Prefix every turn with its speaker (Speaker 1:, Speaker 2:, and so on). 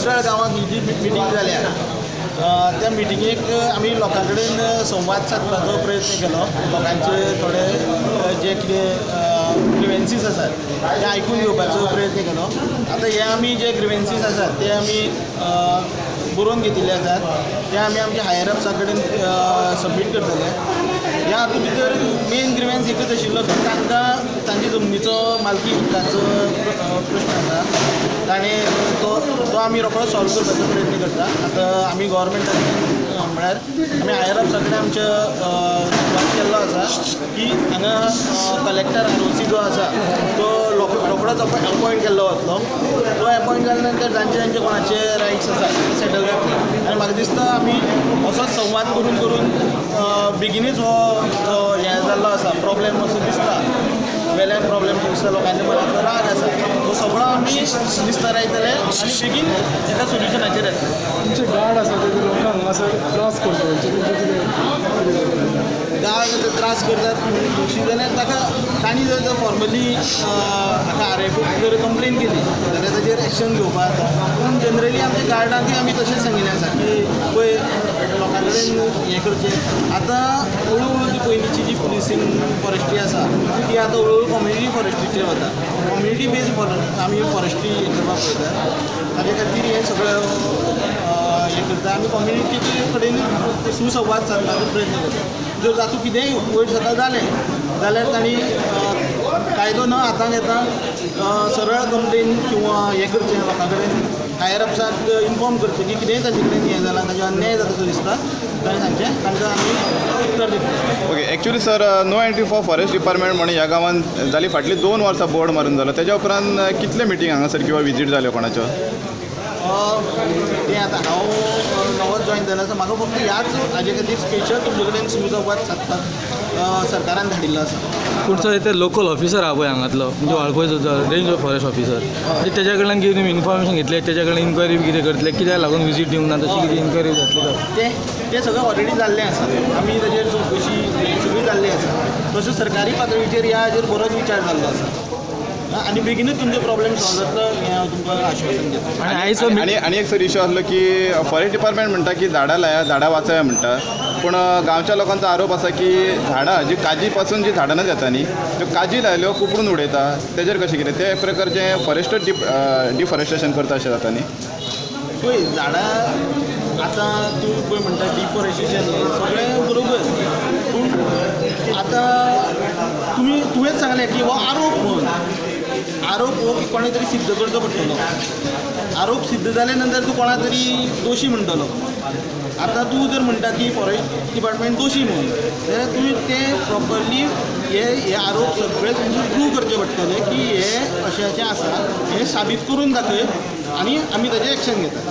Speaker 1: कुडचड गांवांत ही जी मिटींग जाल्या, त्या मिटिंगेक आमी लोकां कडेन संवाद सादपाचो प्रयत्न केलो. लोकांचे थोडे जे कितें ग्रिवेन्सीस आसात ते आयकून घेवपाचो प्रयत्न केलो. आतां हे आमी जे ग्रिवेन्सीस आसात ते आमी बरोवन घेतिल्ले आसात, ते आमी आमच्या हायर अपसा कडेन सबमीट करतले. ह्या हातूंत भितर मेन ग्रिवेन्स एकूच आशिल्लो की तांकां तांच्या जमनीचो मालकी हक्काचो प्रश्न आसा. ताणें तो तो आमी रोखडो सॉल्व करपाचो प्रयत्न करता. आतां आमी गोवोरमेंटान, म्हळ्यार आमी हायर अपसा कडेन आमच्या संवाद केल्लो आसा की हांगा कलेक्टर आरओसी जो आसा तो रोखडोच अपॉयंट केल्लो वतलो. तो अपॉयंट जाल्या नंतर जांचे जांचे कोणाचे रायट्स आसा ते सेटल जातले. आनी म्हाका दिसता आमी असोच संवाद करून करून बेगिनूच हो जो हें जाल्लो आसा प्रॉब्लेम असो दिसता, वेल्यान प्रॉब्लेम दिसता, लोकांच्या मनांतलो राग आसा, तो सगळो आमी निस्तरायतले आनी बेगीन एका सोल्युशनाचेर येतले.
Speaker 2: तुमचे गार्ड आसा ते लोकांक हांगासर त्रास करता, तुमचे कितें?
Speaker 1: गार्ड त्रास करतात तशी जाल्यार ताका तांणी जर फॉर्मली हाका आरएफओ जर कंप्लेन केली जाल्यार ताजेर एक्शन घेवपाक जाता. पूण जनरली आमच्या गार्डांकूय आमी तशेंच सांगिल्लें आसा की पळय, लोकां कडेन हें करचें. आतां हळू हळू ती पयलींची जी पुलिसींग फॉरेस्ट्री आसा ती आतां हळू हळू कम्युनिटी फॉरेस्ट्रीचेर वता. कम्युनिटी बेज आमी फॉरेस्ट्री हें करपाक पळयतात. ताजे खातीर हें सगळें हें करता. आमी कम्युनिटीचे कडेन सुसंवाद सादपाचो प्रयत्न करता. जर तातूंत कितेंय वयर सकयल जालें जाल्यार तांणी कायदो न हातांत घेता सरळ कंप्लेन किंवा हें करचें, लोकां कडेन हायर अपसाक इन्फॉर्म करचें की कितेंय ताजे कडेन हें जालां, ताजेर अन्याय जाता असो दिसता, ताणें सांगचें, तांकां आमी उत्तर दितले.
Speaker 3: Okay, actually sir, no entry for forest department म्हणून ह्या गांवांत जाली फाटली 2 वर्सां बोर्ड मारून जालो. तेज्या उपरांत कितले मिटींग हांगासर किंवा विजीट जाल्यो कोणाच्यो?
Speaker 1: तें आतां हांव नवोच जॉयन जाला, सो म्हाका फक्त ह्याच हाजे खातीर स्पेशल तुमचे कडेन सुसंवाद सादपाक सरकारान धाडिल्लो आसा.
Speaker 4: पूण सर, ते लोकल ऑफिसर आहा पळय हांगातलो, म्हणजे वाळपयचो रेंज फॉरेस्ट ऑफिसर, म्हणजे तेज्या कडल्यान कितें तुमी इन्फॉर्मेशन घेतले? तेज्या कडल्यान इन्क्वायरी बी कितें करतले? कित्याक लागून विजीट दिवंक ना, तशी कितें इन्क्वायरी जातली तर?
Speaker 1: तें तें सगळें ऑलरेडी जाल्लें आसा. आमी ताजेर चवकशी हें सगळी जाल्ली आसा. तशें सरकारी पातळीचेर ह्या हाजेर बरोच विचार जाल्लो आसा आनी बेगिनूच तुमचो प्रॉब्लेम सॉल्व जातलो हें हांव तुमकां आश्वासन दिता.
Speaker 4: आनी आयज
Speaker 3: आनी आनी एक सर इशू आसलो की फॉरेस्ट डिपार्टमेंट म्हणटा की झाडां लाया, झाडां वाचया म्हणटा, पूण गांवच्या लोकांचो आरोप आसा की झाडां जी काजी पासून जी झाडां जाता न्ही, त्यो काजी लायल्यो कुपडून उडयता. तेजेर कशें कितें? ते एक प्रकारचें फॉरेस्ट डिफॉरेस्टेशन करता अशें जाता न्ही?
Speaker 1: पळय, झाडां आतां तूं पळय म्हणटा डिफॉरेस्टेशन हें सगळें बरोबर, पूण आतां तुवेंच सांगलें की हो आरोप म्हणून. आरोप हो की कोणें तरी सिद्ध करचो पडटलो. आरोप सिद्ध जाले नंतर तूं कोणा तरी दोशी म्हणटलो. आतां तूं जर म्हणटा की फॉरेस्ट डिपार्टमेंट दोशी म्हणून, जाल्यार तुवें तें प्रॉपरली हे हे आरोप सगळे तुमचे प्रूव करचे पडटले की हे अशें अशें आसा, हें साबीत करून दाखय आनी आमी ताजेर एक्शन घेतात.